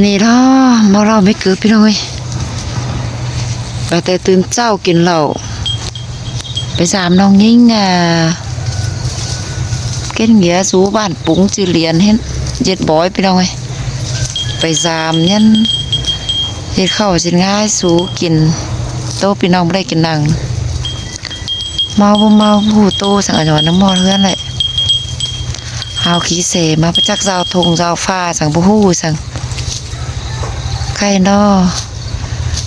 ນີ້ເນາະ ເມົາເຫຼົ້າໄມເກີບ ພີ່ນ້ອງເອີຍ. ໄປແຕ່ຕື່ນເຊົ້າກິນເຫຼົ້າ ໄປສາມນ້ອງຍິງ ອ່າ ເກັນເຫງືອສູ່ບ້ານປຸງ ຈື່ຫຼຽນ ເຮັດ ເຈັດບອຍ ພີ່ນ້ອງເອີຍ. ໄປສາມຍັນເຮັດເຂົ້າຊິນງາຍສູ່ກິນ ໂຕພີ່ນ້ອງບໍ່ໄດ້ກິນໜັງ. ເມົາບໍ່ເມົາບໍ່ຮູ້ໂຕ ສັງອາຍອນນຳໝໍ້ເຮືອນແຫຼະ. ຫາວຂີ້ເສມາ ບໍ່ຈັກຊາວທົ່ງຊາວຟ້າ ສັງບໍ່ຮູ້ສັງ. ໄຄເນາະ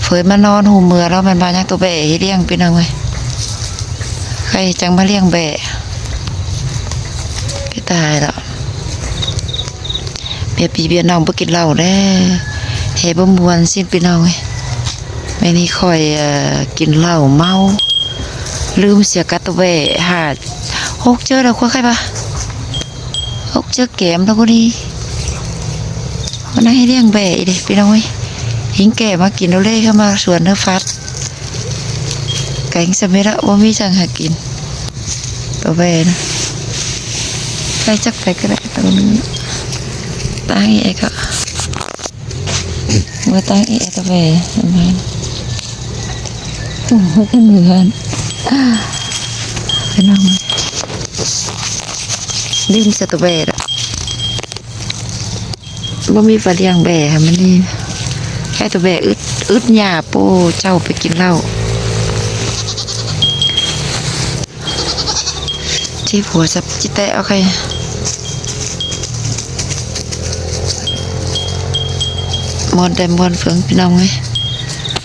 ເຟີຍມານອນຫູເມືອແລ້ວ ແມ່ນວ່າຍັງໂຕແບ້ໃຫ້ລ້ຽງ ພີ່ນ້ອງເອີຍ. ໄຄຈັ່ງມາລ້ຽງແບ້ ໄປຕາຍແລ້ວ. ເບຍພີ່ເບຍນ້ອງບໍ່ກິນເຫຼົ້າເດີ ແຮ່ບໍ່ມ່ວນຊິພີ່ນ້ອງເອີຍ. ແມ່ນີ້ຂ້ອຍ ເອີ ກິນເຫຼົ້າເມົາ ລືມເສຍກັດຕະແວະ ຫາ ຫົກເຈີແລ້ວ ຄວາຍໄຄປະ ຫົກເຈີແກມແລ້ວກໍດີ. ມານັ່ງໃຫ້ລ້ຽງແບ້ອີກເດ້ພີ່ນ້ອງເອີຍ. ຫິງແກ້ມາກິນໂລເລ ເຂົ້າມາສວນເນີຟັດ ກະຫິງສຳເລັດລະ ບໍ່ມີຫຍັງໃຫ້ກິນ. ໂຕແບ້ນະ ໃສ່ຈັກໄປກໍໄດ້ໂຕນີ້. ຕັ້ງອີກກໍ ເມື່ອຕັ້ງອີກໂຕແບ້ ໂອ້ຍ ເປັນເຮືອນ ພີ່ນ້ອງ ລືມສະໂຕແບ້ລະ. ບໍ່ມີປາລ້ຽງແບ້ໃຫ້ມັນນີ້ ແຄ່ໂຕແບ້ອຶດ ອຶດຫຍ້າ ໂປ້ ເຈົ້າໄປກິນເຫຼົ້າ ເຈັບຫົວ ສັບຈິແຕະເອົາໄຄ. ມ່ວນແຕ່ມ່ວນເພິງ ພີ່ນ້ອງເອີຍ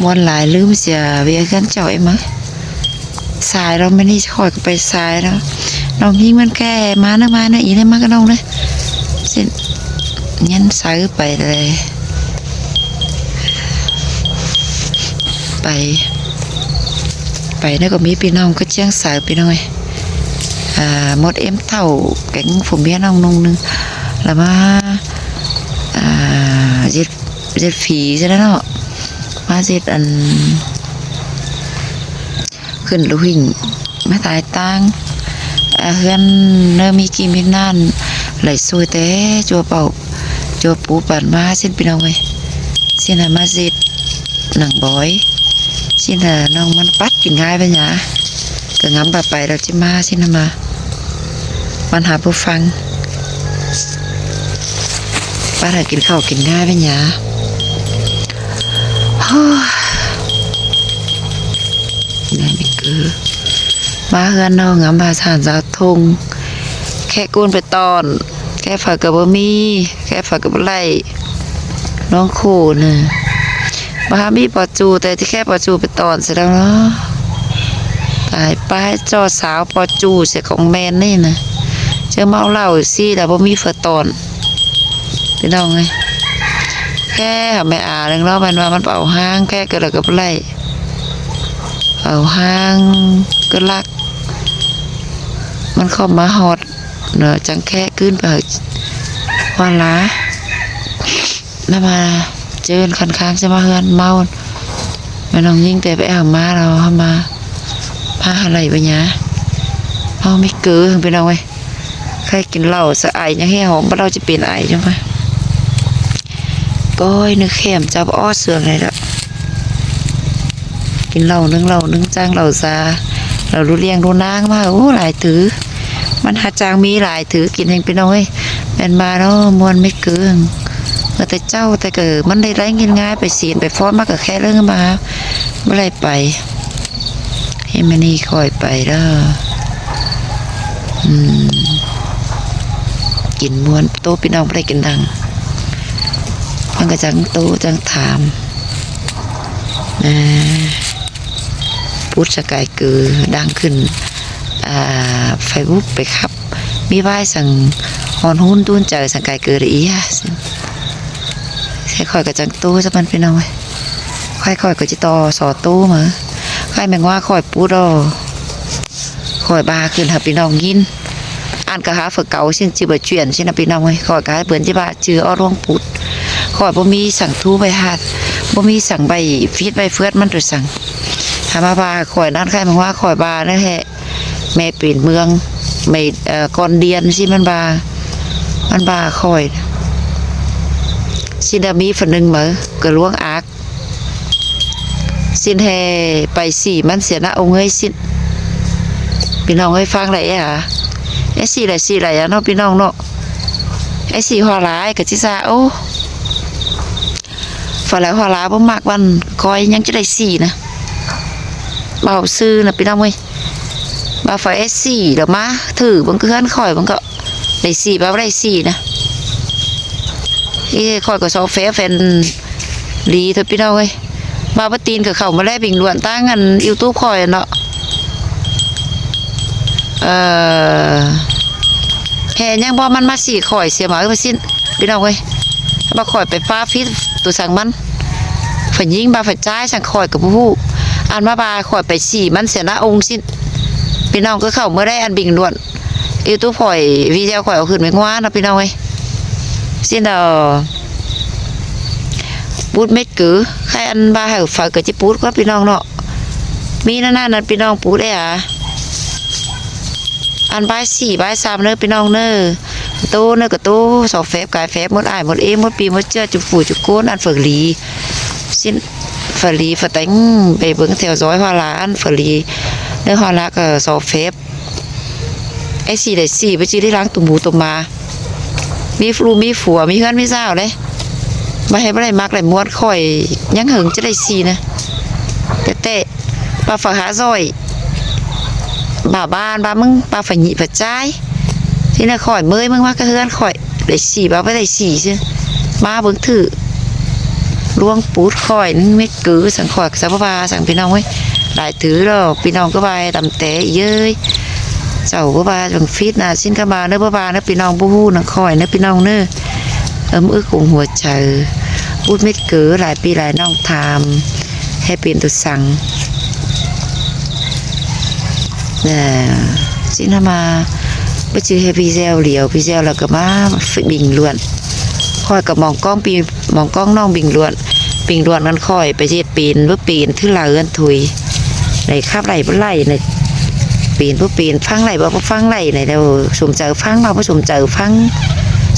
ມ່ວນຫຼາຍ ລືມເສຍເວຍເຮືອນເຈົ້າເອງມາ. ສາຍແລ້ວ ມື້ນີ້ຂ້ອຍກໍໄປສາຍແລ້ວ. ນ້ອງຍິງມັນແກ່ ມາເດີ ມາເດີ ອີເດີ ມາກັບນ້ອງເດີ. ຊິຍັນໃສໄປເລີຍ ໄປ ໄປແລ້ວກໍມີພີ່ນ້ອງຄືຈຽງໃສ ພີ່ນ້ອງເອີຍ. ອ່າ ໝົດເອັມເຕົ້າ ແກງຜົມເມຍນ້ອງນຸ່ງໜຶ່ງ ລະມາ ອ່າ ເຈັດ ເຈັດຝີຊັ້ນແຫຼະເນາະ ມາເຈັດອັນ ຂຶ້ນລູກຫິ້ງມາຕາຍຕາງ ເຮືອນເນີມີກີ່ມີນານ ໄຫຼຊ່ວຍແຕ່ຈົວເປົ່າ ຈົວປູປານມາຊີ້ນ ພີ່ນ້ອງເອີຍ. ຊີ້ນນະມາເຮັດໜັງບອຍ ຊີ້ນນະນ້ອງມັນປັດກິນງ່າຍປະຫຍັງ ກະງຳບາໄປແລ້ວຈິມາ ຊີ້ນນະມາ ມັນຫາບໍ່ຟັງ ປາດໃຫ້ກິນເຂົ້າກິນງາຍແມ່ນຫຍັງ. ໂອ້ຍ ແມ່ນເກີ ມາເຮືອນນ້ອງງາມມາສານສາວທົ່ງ ແຄະກູນໄປຕ້ອນ ແຄະຝາກະບໍ່ມີ ແຄະຝາກະບໍ່ໄດ້ ນ້ອງໂຄນະ ບໍ່ຫາມີປອຈູ ແຕ່ທີ່ແຄະປອຈູໄປຕ້ອນໃສ່ແລ້ວເນາະ. ຕາຍ ປາໃຫ້ຈໍ່ສາວປອຈູໃສ່ຂອງແມ່ນນີ້ນະ ເຈີເມົາເຫຼົ້າຊີ້ແລ້ວບໍ່ມີຝາຕ້ອນ ພີ່ນ້ອງເອີຍ. ແຄະຫາແມ່ອາໜຶ່ງເນາະ ແມ່ນວ່າມັນໄປເອົາຮ້າງ ແຄະກະລະກະບໍ່ໄດ້ ເອົາຮ້າງກະລັກ ມັນເຂົ້າມາຮອດເນາະ ຈັ່ງແຄະຄືນໄປ ວາລາ ນຳມາເຈີນຄັນຄ້າງໃສ່ມາເຮືອນເມົາ ແມ່ນ້ອງຍິງແຕ່ໄປເອົາມາແລ້ວເຮົາມາ ມາຫາໄລ່ໄປຫຍັງ ເຮົາມີເກີ ພີ່ນ້ອງເອີຍ. ໃຄກິນເຫຼົ້າສະໄອຍັງແຮ່ຫອມ ບໍ່ເຫຼົ້າຈະເປັນໄອຈັ່ງວ່າ ກ້ອຍນຶກແຄມຈັບອອດເຊື່ອງໄດ້ດອກ. ກິນເຫຼົ້າໜຶ່ງເຫຼົ້າໜຶ່ງຈ້າງເຫຼົ້າຊາ ເຫຼົ້າລູກລ້ຽງລູກນາງມາ ໂອ້ ຫຼາຍຖື ມັນຫາຈ້າງມີຫຼາຍຖືກິນແຮງ ພີ່ນ້ອງເອີຍ. ແມ່ນມາເນາະ ມ່ວນໄມ່ເກີງ ເມື່ອແຕ່ເຈົ້າ ແຕ່ເກີ ມັນໄດ້ໄດ້ເງິນງ່າຍ ໄປເສນໄປຟ້ອນມາກະແຄະເລີຍມາ ບໍ່ໄດ້ໄປ. ເຮັດມື້ນີ້ຂ້ອຍໄປເດີ ອືມ ກິນມ່ວນໂຕ ພີ່ນ້ອງບໍ່ໄດ້ກິນດັງ ມັນກະຈັ່ງໂຕຈັ່ງຖາມ ອ່າ ປຸດສະກາຍເກີ ດັງຂຶ້ນ ອ່າ ເຟສບຸກໄປຄັບ ມີວາຍສັງຫອນຫຸນຕູນໃຈສັງກາຍເກີດອີຍາ ແຕ່ຂ້ອຍກໍຈັ່ງໂຕຊະມັນ ພີ່ນ້ອງເອີຍ. ຂ້ອຍ ຂ້ອຍກໍຈະຕໍ່ສໍໂຕມາ ຂ້ອຍແມ່ນວ່າຂ້ອຍປຸດອອ ຂ້ອຍບາຂຶ້ນຫາພີ່ນ້ອງຍິນ ອັນກໍຫາຝາເກົ່າຊິນຈິບຈວນຊິນະ ພີ່ນ້ອງເອີຍ. ຂ້ອຍກໍໃຫ້ເພິ່ນຈິບາຈື່ອອກລວງປຸດ ຂ້ອຍບໍ່ມີສັງທູໄວ້ຫາ ບໍ່ມີສັງໃບຟີດໃບເຟືອດມັນໂດຍສັງ ຖ້າມາວ່າຂ້ອຍນັ້ນ ຂ້ອຍແມ່ນວ່າຂ້ອຍບານັ້ນແທ້. ແມ່ເປັນເມືອງ ແມ່ ເອີ ກ່ອນເດຍນຊິ ມັນວ່າ ມັນວ່າຂ້ອຍ ຊິນດາມີຝະໜຶ່ງເໝີ ກະຫຼວງອາກ ຊິນແຫ່ໄປສີມັນເສຍນະອົງເອີຍ ຊິນ ພີ່ນ້ອງເອີຍ ຟັງໄດ້ອາ ເອສຊີໄດ້ສີໄດ້ອາເນາະ ພີ່ນ້ອງເນາະ ເອສຊີຮໍລາກະຊິຊາ ໂອ້ ຝຣັ່ງຮໍລາບໍ່ມັກ ມັນຂ້ອຍຍັງຈະໄດ້ສີນະ ເວົ້າຊື່ນະ ພີ່ນ້ອງເອີຍ ວ່າຝຣັ່ງເອສຊີລະມາ ຖືເບິ່ງເຮືອນຂ້ອຍ ມັນກໍ ໄດ້ສີ່ ແປວ່າໄດ້ສີ່ນະ ເອີ ຂ້ອຍກໍຊອບແຟແຟນຫຼີເຖິ ພີ່ນ້ອງເອີຍ ວ່າປະຕີນກໍເຂົ້າມາແລບິງດ່ວນຕັ້ງອັນຢູທູບຂ້ອຍເນາະ ເອີ ແຫ່ຍັງບໍ່ ມັນມາສີຂ້ອຍເສຍໝາວ່າຊິນ ພີ່ນ້ອງເອີຍ ວ່າຂ້ອຍໄປຟ້າຟິດໂຕສັງມັນ ຝຍິງບ່າຝຈາຍສັງ ຂ້ອຍກໍບໍ່ຮູ້ ອັນວ່າ ວ່າຂ້ອຍໄປສີມັນເສຍນະອົງຊິນ ພີ່ນ້ອງກໍເຂົ້າມາໄດ້ອັນບິງດ່ວນ ອີຕູຂ້ອຍ ວີດີໂອຂ້ອຍເອົາຂຶ້ນໄປງວານະ ພີ່ນ້ອງເອີຍ ຊິນເອົາປູດເມັດກື ໃຄອັນວ່າໃຫ້ຝາກກະຈິປູດກໍ ພີ່ນ້ອງເນາະ ມີນັ້ນນັ້ນ ພີ່ນ້ອງປູດແອອາ ອັນບ່າຍສີ່ບ່າຍສາມເດີ ພີ່ນ້ອງເດີ ໂຕເນີກະໂຕ ຊອກແຟບກາຍແຟບ ໝົດອ້າຍໝົດເອ ໝົດປີໝົດເຈືອ ຈຸຟູຈຸໂກນ ອັນເຝີຫຼີ ຊິນເຝີຫຼີ ຝແຕງ ໄປເບິ່ງແຖວຊອຍຮອລາ ອັນເຝີຫຼີ ເນີຮອລາກະຊອກແຟບ ໄອ້ສີ່ໄດ້ສີ່ ບໍ່ຈື່ໄດ້ລ້າງຕຸ່ມໝູຕຸ່ມໝາ ມີລູກມີຜົວ ມີເຮືອນມີຊາວເດ້ ບໍ່ໃຫ້ບໍ່ໄດ້ມັກໄດ້ມ່ວນ ຂ້ອຍຍັງເຫິງຈະໄດ້ສີ່ນະ ແຕ່ ແຕ່ວ່າຝາກຫາຊອຍ ບ່າບ້ານ ບ່າມຶງ ບ່າຝະຍິງຝະຈາຍ ທີ່ນະຂ້ອຍເມີຍ ມຶງມາກະເຮືອນຂ້ອຍ ໄດ້ສີ່ ບ່າໄປໄດ້ສີ່ຊື່ ມາເບິ່ງຖື ຫຼວງປູດຂ້ອຍໜຶ່ງເມັດ ຄືສັງ ຂ້ອຍສະບໍ່ວ່າສັງ ພີ່ນ້ອງເອີຍ ຫຼາຍຖືດອກ ພີ່ນ້ອງກໍວ່າດຳແຕ່ເອີຍ ເຈົ້າບໍ່ວ່າຈັ່ງຟິດນະ ຊິນກໍວ່າເດີ ບໍ່ວ່າເດີ ພີ່ນ້ອງ ບໍ່ຮູ້ນຳຂ້ອຍເດີ ພີ່ນ້ອງເດີ ເອີມອຶກຂອງຫົວໃຈ ປູດເມັດ ເກີ ຫຼາຍປີຫຼາຍນ້ອງຖາມ ແຮ່ເປັນໂຕສັງ ແລະ ຊິນມາ ບໍ່ຈື່ໃຫ້ພີ່ແຊວຫຼຽວ ພີ່ແຊວແລ້ວກໍມາບິງຫຼວນ ຂ້ອຍກໍມອງກ້ອງປີ ມອງກ້ອງນ້ອງບິງຫຼວນ ບິງຫຼວນນັ້ນຂ້ອຍໄປເຮັດເປັນບໍ່ເປັນ ຖືຫຼາເຮືອນທຸຍ ໄດ້ຂັບໄລ່ບໍ່ໄລ່ນະ ເປັນບໍ່ເປັນ ຟັງໄລ່ບໍ່ຟັງໄລ່ນະ ແລ້ວສົມໃຈຟັງ ເຮົາບໍ່ສົມໃຈຟັງ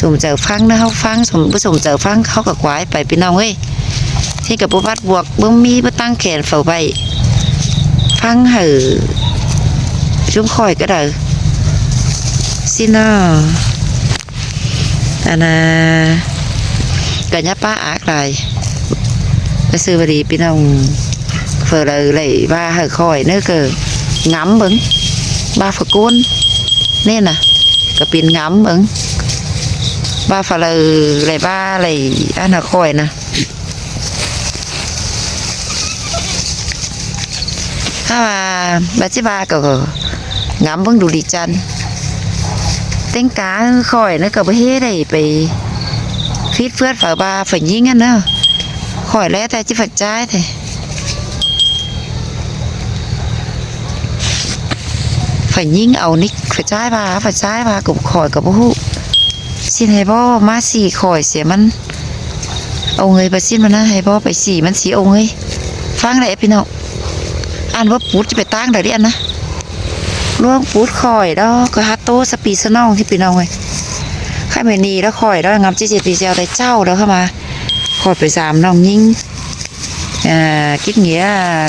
ສົມໃຈຟັງນະ ເຮົາຟັງ ສົມ ບໍ່ສົມໃຈຟັງ ເຮົາກໍກວາຍໄປ ພີ່ນ້ອງເອີຍ ທີ່ກໍບໍ່ວັດບວກ ບໍ່ມີບໍ່ຕັ້ງແຂນເຝົ້າໄວ້ ຟັງໃຫ້ຊຸມຂ້ອຍກໍໄດ້ ຊິນາ ອັນນາ ກະຢ່າປະອາກຫຼາຍ ກະຊື່ວ່າດີ ພີ່ນ້ອງ ເຝີເລີໄລ່ວ່າໃຫ້ຂ້ອຍເນີ ກະງຳເບິ່ງ ວ່າຝະໂກນ ນີ້ນະ ກະເປັນງຳເບິ່ງ ວ່າຝະເລີໄລ່ວ່າໄລ່ ອັນນາ ຂ້ອຍນະ ຖ້າວ່າ ບາດຊິວ່າກໍງາມເບິ່ງດູດີຈັນ ແຕ່ງກາຍຂ້ອຍນະ ກໍບໍ່ເຮັດໃຫ້ໄປຟິດເຟືອດຝາບາຝະຍິງຫັ້ນເນາະ ຂ້ອຍແລ້ວແຕ່ຈິຝາກຈາຍແທ້ ຝະຍິງເອົານິກຝາກຈາຍວ່າ ຝາກຈາຍວ່າ ກໍຂ້ອຍກໍບໍ່ຮູ້ ຊິໃຫ້ບໍ່ມາສີຂ້ອຍເສຍມັນ ເອົາເງີຍປາຊິນມານະ ໃຫ້ບໍ່ໄປສີມັນສີອົງເອີຍ ຟັງໄດ້ພີ່ນ້ອງ ອັນວ່າປູດຈະໄປຕ່າງໃດເດ ອັນນະ ຫຼວງປູດຂ້ອຍດອກ ກໍຫາໂຕສະປີສະໜອງທີ່ພີ່ນ້ອງເອີຍ ໃຄແມ່ນນີ້ແລ້ວຂ້ອຍດອກ ງາມຈິເຈັດປີແຊວໄດ້ເຈົ້າດອກ ເຂົ້າມາ ຂ້ອຍໄປສາມນ້ອງຍິງ ເອີ ກິນເຫຍື້ອ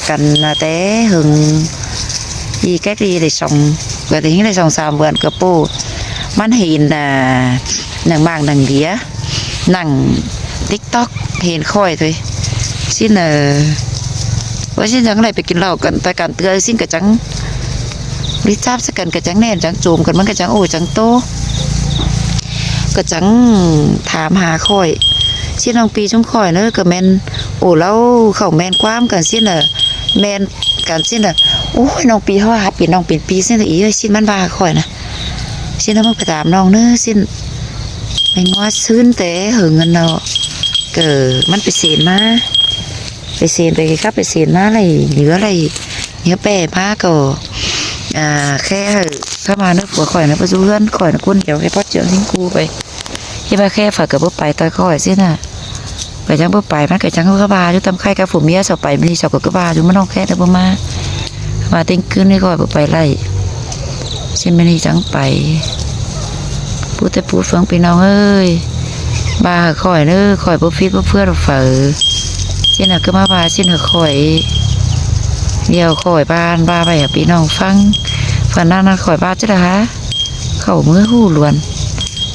ກັນແຕ່ເຫິງ ອີກແກັກດີໄດ້ສອງ ກໍໄດ້ເຫັນໄດ້ສອງສາມເດືອນ ກໍໂປ້ ມັນເຫັນ ນາງໝາກນາງເດຍ ນັ່ງຕິກຕັອກ ເຫັນຂ້ອຍໂຕຍ ຊິນ ເອີ ວ່າຊິນຈັ່ງໃດໄປກິນເຫຼົ້າກັນ ແຕ່ກັນເທື່ອ ຊິນກະຈັ່ງ ລິດຈັບໃສ່ກັນກະຈັ່ງແໜ້ນ ຈັ່ງໂຈມກັນ ມັນກະຈັ່ງໂອ້ຈັ່ງໂຕ ກະຈັ່ງຖາມຫາຂ້ອຍ ຊິນ ນ້ອງປີຊຸມຂ້ອຍເນີ ກະແມ່ນ ໂອ້ ລາວເຂົ້າແມ່ນຄວາມກັນ ຊິນ ເອີ ແມ່ນກັນ ຊິນ ໂອ້ຍ ນ້ອງປີ ເຮົາຫາເປັນນ້ອງເປັນປີ ຊິນ ອີເອີຍ ຊິນ ມັນວ່າຂ້ອຍນະ ຊິນ ເອົາມຶງໄປຕາມນ້ອງເນີ ຊິນ ແມ່ນວ່າຊືນແຕ່ເຫິງຫັ້ນເນາະ ເກີ ມັນໄປເຊນມາ ໄປເຊນໄປກັບໄປເຊນມາໄລ່ເຫຍື້ອໄລ່ເຫຍື້ອແປ້ມາກໍ ອ່າ ແຄ່ໃຫ້ເຂົ້າມາເນີ ຜົວຂ້ອຍນະ ໄປສູ່ເຮືອນຂ້ອຍນະ ຄົນດຽວ ແຄ່ພໍດເຈີງຊິງກູໄປ ເຮັດວ່າແຄ່ຝາກກໍບໍ່ໄປຕາຂ້ອຍຊິນະ ໄປຈັ່ງບໍ່ໄປ ມັນກໍຈັ່ງວ່າຢູ່ ຕຳໄຄກັບຜົວເມຍ ເຊົາໄປມື້ນີ້ ເຊົາກໍວ່າຢູ່ ມັນນ້ອງແຄ່ໄດ້ບໍ່ມາ ມາເຕັງຄືນນີ້ຂ້ອຍບໍ່ໄປໄລ່ ຊິນ ມື້ນີ້ຈັ່ງໄປ ປູດແຕ່ປູດເຟີງ ພີ່ນ້ອງເອີຍ ວ່າໃຫ້ຂ້ອຍເດີ ຂ້ອຍບໍ່ຜິດບໍ່ເຜືອດບໍ່ເຝີ ຊິນນະ ຄືມາວ່າຊິນໃຫ້ຂ້ອຍ. ດຽວຂ້ອຍວ່າ ວ່າໄວ້ໃຫ້ພີ່ນ້ອງຟັງ ເພິ່ນນັ້ນນະ ຂ້ອຍວ່າຈັ່ງໃດຫາ ເຂົ້າເມືອຮູ້ຫຼວນ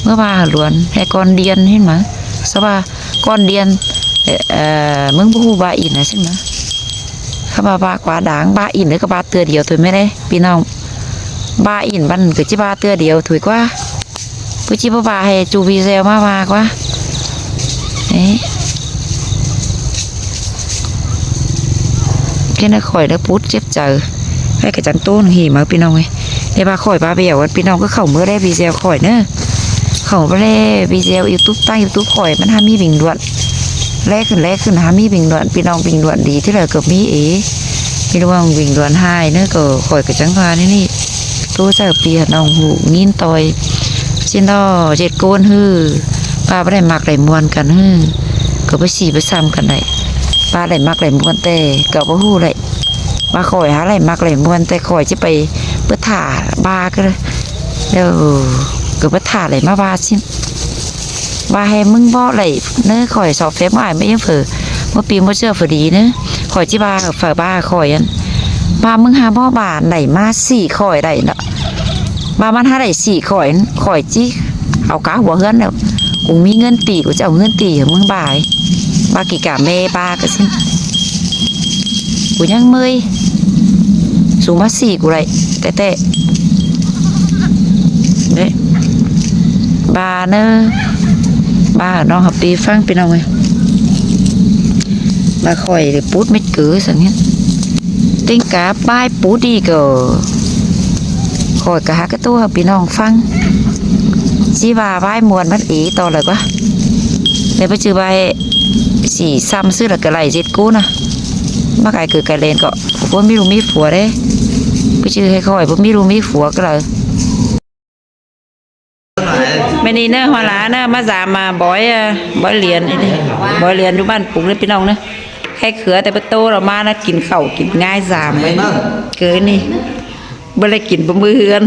ເມືອວ່າຫຼວນ ແຮ່ກ່ອນດ່ຽນ ເຫັນມະ ສະວ່າກ່ອນດ່ຽນ ເອີ ເອີ ມຶງບໍ່ຮູ້ວ່າອິນນະ ຊິນນະ. ຄຳວ່າວ່າກວ່າດ່າງ ວ່າອິນເດີ ກໍວ່າເທື່ອດຽວໂຕແມ່ນເດ້ ພີ່ນ້ອງ. ວ່າອິນມັນກໍຊິວ່າເທື່ອດຽວ ຖືກວ່າ ຜູ້ຊິບໍ່ວ່າໃຫ້ຈູວີແຊວມາວ່າກວ່າ. ເອີ ເຮັດໃຫ້ຂ້ອຍນະປຸດເຈັບໃຈ ໃຫ້ກະຈັງໂຕນຫີມາ ພີ່ນ້ອງເອີຍ. ແຕ່ວ່າຂ້ອຍວ່າແບບວ່າ ພີ່ນ້ອງກໍເຂົ້າເມືອແລະວີແຊວຂ້ອຍເນີ ເຂົ້າມາແລະວີແຊວ ຢູທູບ ຕັ້ງຢູທູບຂ້ອຍ ມັນຫາມີວິງດ່ວນ ແລຂຶ້ນ ແລຂຶ້ນ ຫາມີວິງດ່ວນ ພີ່ນ້ອງ ວິງດ່ວນດີເທົ່າໃດກໍມີເອ ພີ່ນ້ອງ ວິງດ່ວນຫາຍເນີ ກໍຂ້ອຍກໍຈັ່ງວ່ານີ້ນີ້ ໂທໃສ່ປີໃຫ້ນ້ອງຮູ້ຍິນຕ່ອຍ ຊິນດອ ເຈັດໂກນຮື ວ່າບໍ່ໄດ້ມັກໄດ້ມ່ວນກັນຮື ກໍໄປສີໄປຊ້ຳກັນໄດ້ ວ່າໄດ້ມັກໄດ້ມ່ວນ ແຕ່ກໍບໍ່ຮູ້ແຫຼະ ວ່າຂ້ອຍຫາໄດ້ມັກໄດ້ມ່ວນ ແຕ່ຂ້ອຍຈະໄປ ເປີດທ່າວ່າກໍ ແລ້ວກໍເປີດທ່າໄດ້ມາວ່າຊິ ວ່າໃຫ້ມຶງເວົ້າໄດ້ເນີ ຂ້ອຍຊອບແຟມອ້າຍມາເອງເຝີ ບໍ່ປີບໍ່ເຊື່ອພໍດີເນີ ຂ້ອຍຊິວ່າເຝີວ່າຂ້ອຍ ອັນ ວ່າມຶງຫາບໍ່ບານໄດ້ມາສີຂ້ອຍໄດ້ເນາະ ວ່າມັນຫາໄດ້ສີຂ້ອຍ ຂ້ອຍຊິເອົາກາຫົວເຮືອນແລ້ວ ກູມີເງິນຕີ ກູຈະເອົາເງິນຕີໃຫ້ມຶງບາຍ ວ່າກີກາແມ່ບາກໍຊິ ກູຍັງເມີຍ ສູມາສີກູໄດ້ແຕ່ໆ ເດ້ ບາເນີ ບາເນາະ ຮັບປີຟັງ ພີ່ນ້ອງເອີຍ ວ່າຂ້ອຍໄດ້ປຸດເມັດເກີຊັ້ນ ເຕັງກາບາຍປຸດອີກກໍ ຂ້ອຍກໍຫາກະໂຕໃຫ້ພີ່ນ້ອງຟັງ ຊິວ່າວາຍມ່ວນມັນເອຕໍ່ແລ້ວກວ່າ ແລ້ວໄປຈື່ວ່າ ສີຊ້ຳຊື່ລະກະໄລເຈັດກູນະ ມາກາຍເກີດກາຍແລນກໍບໍ່ມີລູກມີຜົວເດ້ ໄປຈື່ໃຫ້ຂ້ອຍບໍ່ມີລູກມີຜົວກໍລະ. ມື້ນີ້ເນີ ຮອດລາເນີ ມາຢາມມາບອຍ ເອີ ບອຍຫຼຽນ ບອຍຫຼຽນຢູ່ບ້ານປຸງເດີພີ່ນ້ອງເນີ ໃຄເຂືອແຕ່ປະໂຕລາວມານະ ກິນເຂົ້າກິນງາຍຢາມເກີນນີ້ ບໍ່ໄດ້ກິນບໍ່ມື້ເຮືອນ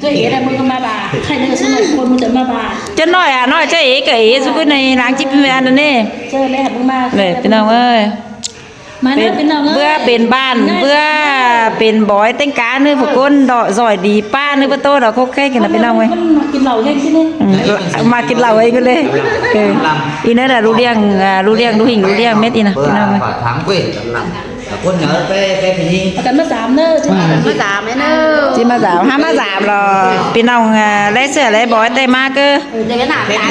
ເຈົ້າເອໄດ້ມື້ກໍມາບາ ໃຄເນີ ຊະໜ້ອຍຄົນມັນຈະມາບາ ຈະໜ້ອຍອະນ້ອຍ ເຈົ້າເອກໍເອ ສຸກໃນນາງຈິບແມ່ນນັ້ນເດ້ ເຈີແລ້ວບໍ່ມາ ເອີ ພີ່ນ້ອງເອີຍ. ມາເດີພີ່ນ້ອງເອີຍ ເບື່ອເປັນບ້ານ ເບື່ອເປັນບອຍແຕ່ງການເດີ ພວກຄົນເດາະສອຍດີປ້າເດີ ປະໂຕດອກຄົກແຄກກັນນະພີ່ນ້ອງເອີຍ ມັນມາກິນເຫຼົ້າແຮງຊິເນາະ ອືມ ມາກິນເຫຼົ້າເອງເລີຍ ເອີ ອີເນີລະ ລູກລ້ຽງ ລູກລ້ຽງ ລູກຫິງ ລູກລ້ຽງເມັດອີນະພີ່ນ້ອງເອີຍ ຄົນເໜືອແຕ່ ແຕ່ຜູ້ຍິງ ປະກັນມາສາມເດີ ມາສາມເດີ ຊິມາສາມ ຫາມາສາມລະ ພີ່ນ້ອງ ແລເສືອ ແລບອຍ ແຕ່ມາເກີ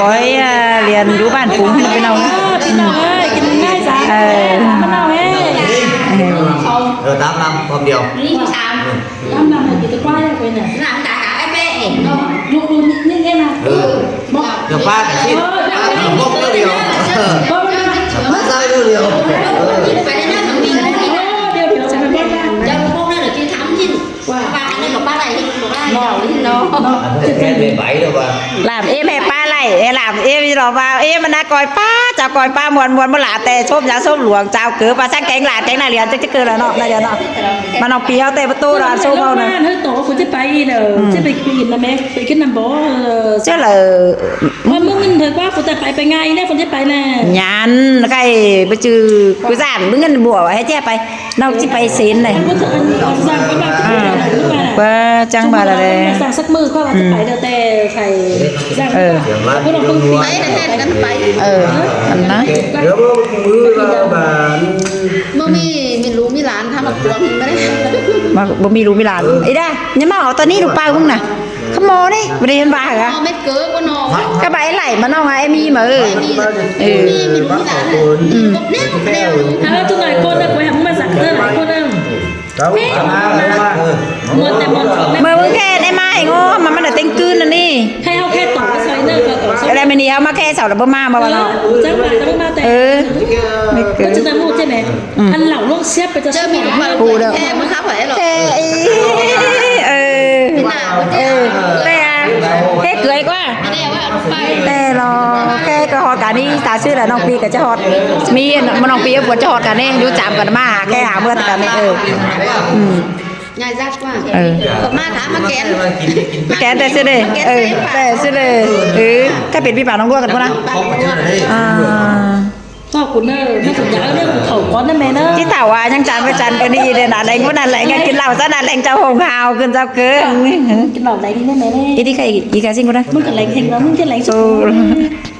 ບອຍ ເອີ ຫຼຽນຢູ່ບ້ານປຸງພີ່ນ້ອງ ເອີ ກິນງ່າຍສາ ເອີ ເອີ ຕາມນຳຄວາມດຽວ ນີ້ສາມ ຕາມນຳໃຫ້ກິນແຕ່ຄວາຍໄປນະ ນຳຕາຕາໄອ້ແປ້ເອງເນາະ ລູກໆນີ້ແນ່ນະ ເອີ ບອກ ດຽວປ້າກັນຊິ ເອີ ບອກເທື່ອດຽວ ເອີ ມາໃສ່ເທື່ອດຽວ ເອີ ໄປແລ້ວນະ ດຽວ ດຽວ ຈະບອກນະ ເດີ ຊິຖາມຍິນ ວ່າ ວ່າອັນນີ້ກໍປາໄຫຼເຮັດບໍ່ໄດ້ເນາະ ເນາະ ອັນນັ້ນແຄ່ໃບແລ້ວວ່າ ຫຼາມເອແມ່ປາໄຫຼ ເອຫຼາມເອມີຫຼອກວ່າ ເອມັນນະກອຍປາ ເຈົ້າກອຍປາມ່ວນໆ ບໍ່ຫຼາແຕ່ຊົມຍາຊົມຫຼວງ ເຈົ້າເກີດວ່າຊ່າງແກງຫຼານແກງໜ້າຫຼຽນ ຈັກຈະເກີດລະເນາະ ນະເດືອນເນາະ ມັນອອກປີເຮົາແຕ່ປະຕູລະ ຊົມເຮົານະ ເຮົາໂຕຄົນຈະໄປອີເດີ ຈະໄປກິນນຳແມ່ ໄປກິນນຳບໍ່ ເຈົ້າລະ ເອີ ວ່າມຶງເຖິກວ່າຄົນຈະໄປ ໄປງ່າຍແດ່ຄົນຈະໄປນະ ຍານ ໃກ້ບໍ່ຈື່ ກູສານ ມຶງເງິນບົວວ່າໃຫ້ເຈົ້ຍໄປ ນ້ອງຊິໄປເຊັນເລີຍ ເອີ ວ່າຈັ່ງວ່າລະເດ້ ສ້າງສັກມື້ກໍວ່າຈະໄປ ເອີ ແຕ່ໃຜສ້າງ ເອີ ໄປແລ້ວແຮ່ນກັນໄປ ເອີ ອັນນະ ດຽວມື້ລາວບານ ບໍ່ມີ ມີລູກມີຫຼານ ຖ້າມາກວງບໍ່ໄດ້ ມາ ບໍ່ມີລູກມີຫຼານ ເອີ ອີດາ ຢ່າມາເອົາຕອນນີ້ລູກປ້າມຶງນະ ຂະໝໍນີ້ ບໍ່ໄດ້ເຫັນວ່າຫະ ເມັດເກີບບໍ່ນອງ ກະໃບໄຫຼມານອງ ໄອ້ມີມາເອີ ເອີ ມີ ມີລູກມີຫຼານ ອືມ ແນວ ແນວ ເອີ ທຸກຫຼາຍຄົນນະ ກວຍຫາມາສັກເດີ ຫຼາຍຄົນນະ ເອີ ເມື່ອແຕ່ໝົດ ເມື່ອມຶງແຄ່ໄດ້ມາໃຫ້ງໍ ມັນ ມັນໄດ້ເຕັງຄືນອັນນີ້ ໃຫ້ເຮົາແຄ່ຕໍ່ໃສ່ເດີ ແລ້ວມື້ນີ້ເຮົາມາແຄ່ເຊົາແລ້ວບໍ່ມາບໍ່ວ່າເນາະ ເອີ ຈັກວ່າຈະບໍ່ມາແຕ່ ເອີ ເອີ ເອີ ອັນເຫຼົ້າລວງເສຍບໄປຈະ ເອີ ເອີ ເອີ ແຕ່ເຮັດເກືອຍກວ່າ ແຕ່ລະ ແຄ່ກໍຮອດການນີ້ ຕາຊື່ລະ ນ້ອງປີກໍຈະຮອດ ມີ ນ້ອງປີກໍຈະຮອດການນີ້ ຢູ່ຈາມກັນມາ ແຄ່ຫາເມືອກັນນີ້ ເອີ ອືມ ຍາຍຈັກວ່າ ເອີ ມາຖາມມາແກນ ມາແກນແຕ່ຊື່ເດ້ ເອີ ແຕ່ຊື່ເດ້ ເອີ ຖ້າເປັນພີ່ປານ້ອງບົວກັນພຸ້ນນະ ອ່າ ພໍ່ກູເນີ ມາສັນຍາເດີ ກູເຖົ້າກ່ອນນະແມ່ເດີ ຊິເຖົ້າວ່າຍັງຈານໄປຈານໄປນີ້ເດ້ນະ ແລງພຸ້ນນະ ແລງກິນເຫຼົ້າຊະນະ ແລງເຈົ້າຫົງຫາວຂຶ້ນເຈົ້າເກີນ ກິນເຫຼົ້າໄຫຼນີ້ແມ່ເດີ ອີກທີ່ໃຄ ອີກກາຊິງພຸ້ນນະ ມຶງກະແລງເຫັນວ່າມຶງຈະແລງສຸດ.